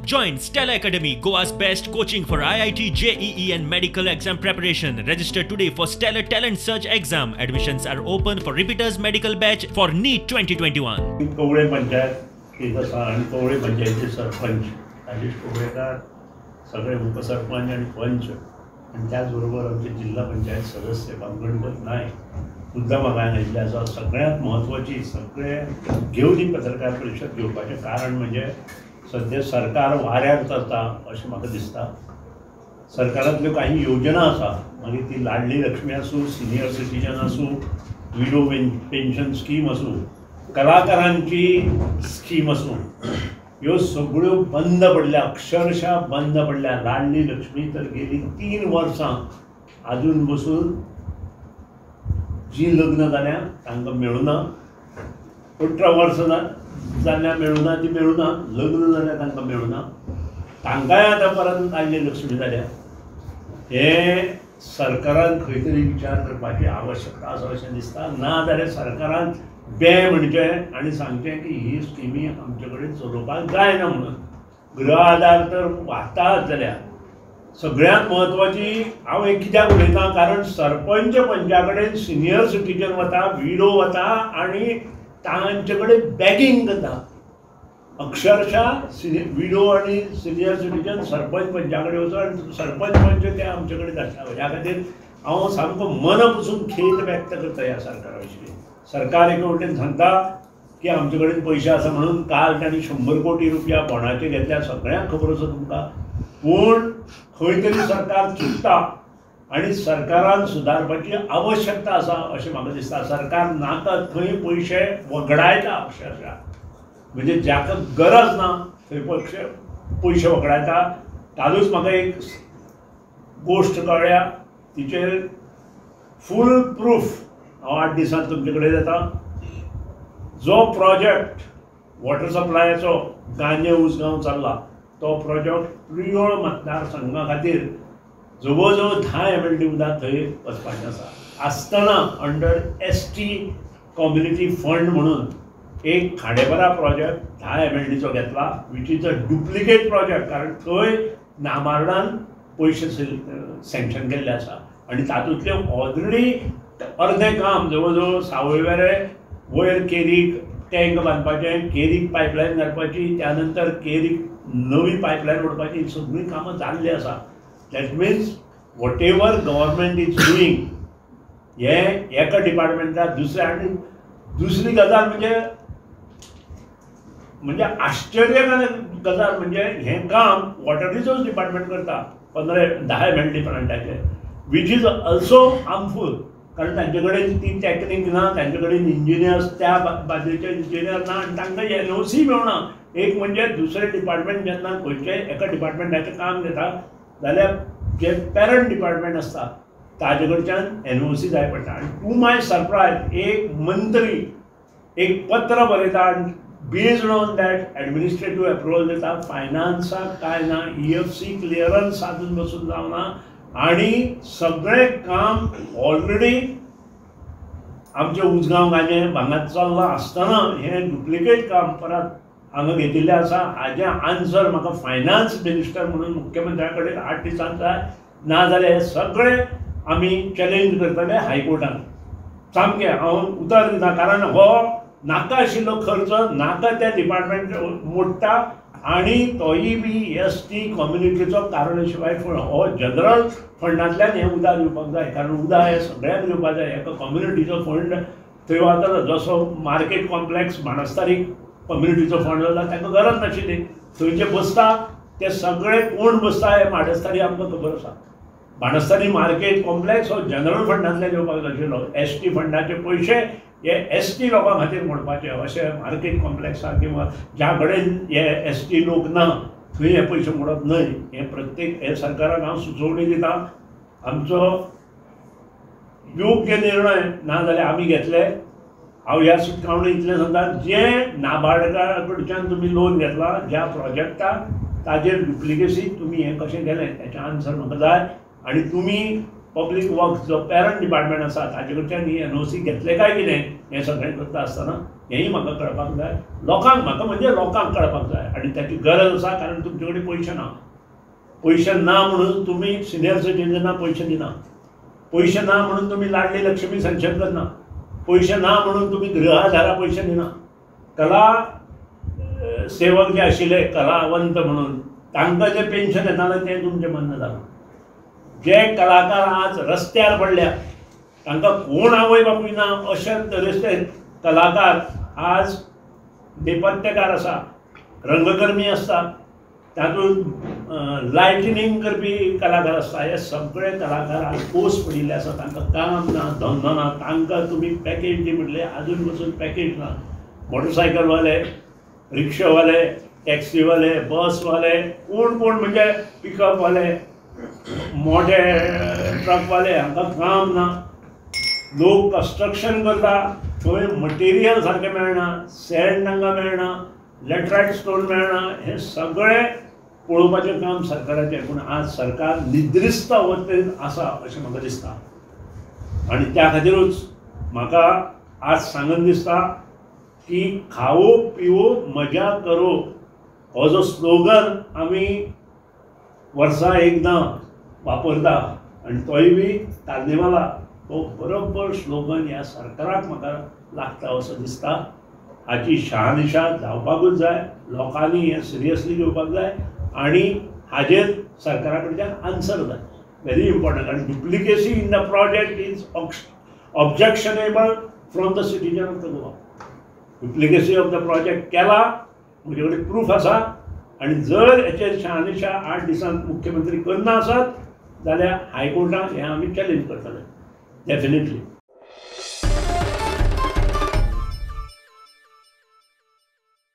Join Stellar Academy, Goa's best coaching for IIT, JEE and medical exam preparation. Register today for Stellar Talent Search exam. Admissions are open for repeaters medical batch for NEET 2021. Kavale panchayat एक आसा आनी कवळे पंचायतीचे सरपंच राजेश कवळेकार, सगळे उपसरपंच आनी पंच आनी त्याच बरोबर आमचे जिल्हा पंचायत सदस्य बाब गणपत नायक मुद्दाम हांगा आयिल्ले आसा. सगळ्यांत म्हत्वाची सगळे घेवन ही पत्रकार परिशद घेवपाचें कारण म्हणजे सद्या सरकार वाऱ्यार चलता अशें म्हाका दिसता. सरकारांतल्यो काही योजना आसा, मागीर ती लाडली लक्ष्मी आसूं, सिनियर सिटीजन आसूं, विडो पेन्शन स्कीम आसूं, कलाकारांची स्कीम आसूं, ह्यो सगळ्यो बंद पडल्या, अक्षरशः बंद पडल्या. लाडली लक्ष्मी तर गेली 3 वर्सां आजून बसून जी लग्न जाल्या तांकां मेळुना, 18 वर्सां जाल्या मेळुना, ती मेळुना, लग्न जाल्या तांकां मेळुना, तांकांय आतां परत लाडली लक्ष्मी जाल्या. हें सरकारान खंय तरी विचार करपाची आवश्यकता आसा अशें दिसता. ना जाल्यार सरकारान बे म्हणचें आनी सांगचें की ही स्किमी आमचे कडेन चलोवपाक जायना म्हणून. गृह आधार तर वाडटाच जाल्यार सगळ्यांत म्हत्वाची हांव हें कित्याक उलयतां, कारण सरपंच पंचा कडेन सिनियर सिटीजन वता, विडो वता आनी तांचे कडेन बॅगिंग करता. अक्षरशः विडो आनी सिनियर सिटीजन सरपंच पंचा कडेन वचो आनी सरपंच पंच ते आमचे कडेन धाडटा. ह्या खातीर हांव सामको मना पसून खेद व्यक्त करता ह्या सरकारा विशीं. सरकार एके वटेन सांगता की आमचे कडेन पयशे आसा म्हणून, काल तांणी 100 कोटी रुपया बॉंडाचे घेतल्या, सगळ्यांक खबर आसा तुमकां. पूण खंय तरी सरकार चुकता आनी सरकारान सुदारपाची आवश्यकता आसा अशें म्हाका दिसता. सरकार नाका थंय पयशे वगडायता अक्षरशः, म्हणजे जाका गरज ना थंय पयशे वगडायता. कालूच म्हाका एक गोश्ट कळ्ळ्या, तिचेर फूल प्रूफ हांव 8 दिसांत तुमचे कडेन येता. जो प्रोजेक्ट वॉटर सप्लायाचो गांजे उसगांव चल्ला तो प्रोजेक्ट प्रियोळ मतदारसंघा खातीर जवळ जवळ 10 MLD उदक थंय वचपाचें आसा. आसतना अंडर ST community fund म्हणून एक खांडेपारा प्रोजेक्ट 10 MLDचो घेतला, which is a duplicate project, कारण थंय नाबार्डान पयशे सँक्शन केल्ले आसा आनी तातूंतले ऑलरेडी अर्दें काम जवळ जवळ सावयवेरे वयर केरीक टँक बांदपाचें, केरीक पायपलायन घालपाची, त्या नंतर केरीक नवी पायपलायन ओडपाची, सगळीं कामां जाल्लीं आसा. That means whatever government is doing हें एका डिपार्टमेंटाक दुसऱ्या. आनी दुसरी गजाल म्हणजे म्हणजे आश्चर्यकारक गजाल म्हणजे हें काम वॉटर रिसोर्स डिपार्टमेंट करता 10 MLD प्लांटाचें, which is also harmful, कारण तांचे कडेन ती टॅक्नीक ना, तांचे कडेन इंजिनियर्स त्या बाजूचे इंजिनियर ना आनी तांकां NOC मेळना. एक म्हणजे दुसरें डिपार्टमेंट जेन्ना खंयचें एका डिपार्टमेंटाचें काम घेता जाल्यार जे पेरंट डिपार्टमेंट आसता ताजे कडच्यान NOC जाय पडटा. आनी टू my surprise एक मंत्री एक पत्र बरयता आनी based on that administrative approval दिता. फायनान्साक कांय ना, EFC clearance आजून बसून जावना आनी सगळें काम ऑलरेडी आमचें उसगांव गांजें भांगात चल्लां आसतना हें डुप्लिकेट काम परत हांगा घेतिल्लें आसा. हाजें आन्सर म्हाका फायनान्स मिनिस्टर म्हणून मुख्यमंत्र्या कडेन 8 दिसांत जाय, ना जाल्यार हें सगळें आमी चॅलेंज करतले हायकोर्टान. सामकें हांव उतर दिता, कारण हो नाका आशिल्लो खर्च नाका त्या डिपार्टमेंट मोडटा आनी तोय बी ST कम्युनिटीचो कारण शिवाय हो जनरल फंडांतल्यान हें उदक दिवपाक जाय, कारण उदक हें सगळ्यांक दिवपाक जाय. एका कम्युनिटीचो फंड थंय वतालो, जसो मार्केट कॉम्प्लेक्स बाणस्तारी कम्युनिटीचो फंड जाता तांकां गरज नाशिल्ली. थंय जे बसता ते सगळे कोण बसता हे माडस्तारी आमकां खबर आसा. बाणस्तारी मार्केट कॉम्प्लेक्स हो जनरल फंडांतल्यान येवपाक जाय आशिल्लो. ST फंडाचे पयशे हे ST लोकां खातीर म्हणपाचे, अशें मार्केट कॉम्प्लेक्साक किंवा ज्या कडेन हे ST लोक ना थंय हे पयशे मोडप न्हय. हें प्रत्येक हे सरकाराक हांव सुचोवणी दिता, आमचो योग्य निर्णय ना जाल्यार आमी घेतले. हांव ह्या सुचोवणी इतलें सांगता, जें नाबार्डा कडच्यान तुमी लोन घेतला ज्या प्रोजेक्टाक ताजेर डुप्लिकेसी तुमी हें कशें केलें तेचें आन्सर म्हाका जाय. आनी तुमी पब्लीक वर्क्स जो पेरंट डिपार्टमेंट आसा ताजे कडच्यान ही एनओसी घेतले काय कितें हें सगळें करता आसतना हेंय म्हाका कळपाक जाय. लोकांक म्हाका म्हणजे लोकांक कळपाक जाय आनी ताची गरज आसा, कारण तुमचे कडेन पयशे ना. पयशे ना म्हणून तुमी सिनियर सिटीजनाक पयशे दिना, पयशे ना म्हणून तुमी लाडली लक्ष्मी सँक्शन करना, पयशे ना म्हणून तुमी गृहाधारा पयशे दिना. कला सेवक जे आशिल्ले कलावंत म्हणून तांकां जें पेन्शन येतालें तें तुमचें बंद जालां. जे कलाकार आज रस्त्यार पडल्या तांकां कोण आवय बापूय ना अशे तरेचे कलाकार आज नेपथ्यकार आसा, रंगकर्मी आसता, तातूंत लायटनींग करपी कलाकार आसता. हे सगळे कलाकार आज पोस पडिल्ले आसा, तांकां काम ना, धंदो ना. तांकां तुमी पॅकेज दी म्हटलें आजून पसून पॅकेज ना. मोटरसायकलवाले, रिक्षावाले, टॅक्सीवाले, बसवाले, कोण कोण म्हणजे पिकअपवाले, मोठे ट्रकवाले हांकां काम ना. लोक कन्स्ट्रक्शन करता थंय मटेरियल सारकें मेळना, सँड तांकां मेळना, लॅटरायट स्टोन मेळना. हें सगळें पळोवपाचें काम सरकाराचें, पूण आज सरकार निद्रिस्त अवस्थेंत आसा अशें म्हाका दिसता. आनी त्या खातीरूच म्हाका आज सांगन दिसता की खाओ पिवो मजा करो हो जो स्लोगन आमी वर्सा एकदां वापरता आनी तोय बी कार्निवाला, तो बरोबर स्लोगन ह्या सरकाराक म्हाका लागता असो दिसता. हाची शहानिशा जावपाकूच जाय, लोकांनी हें सिरियसली घेवपाक जाय आनी हाजेर सरकारा कडच्यान आन्सर जाय. Very important. आनी duplicacy in the project is objectionable from the citizen of the Goa. Duplicacy of the project केला, म्हजे कडेन प्रूफ आसा आनी जर हेचेर शहानिशा 8 दिसांत मुख्यमंत्री करना आसत जाल्यार हायकोर्टान हें आमी चॅलेंज करतले डेफिनेटली.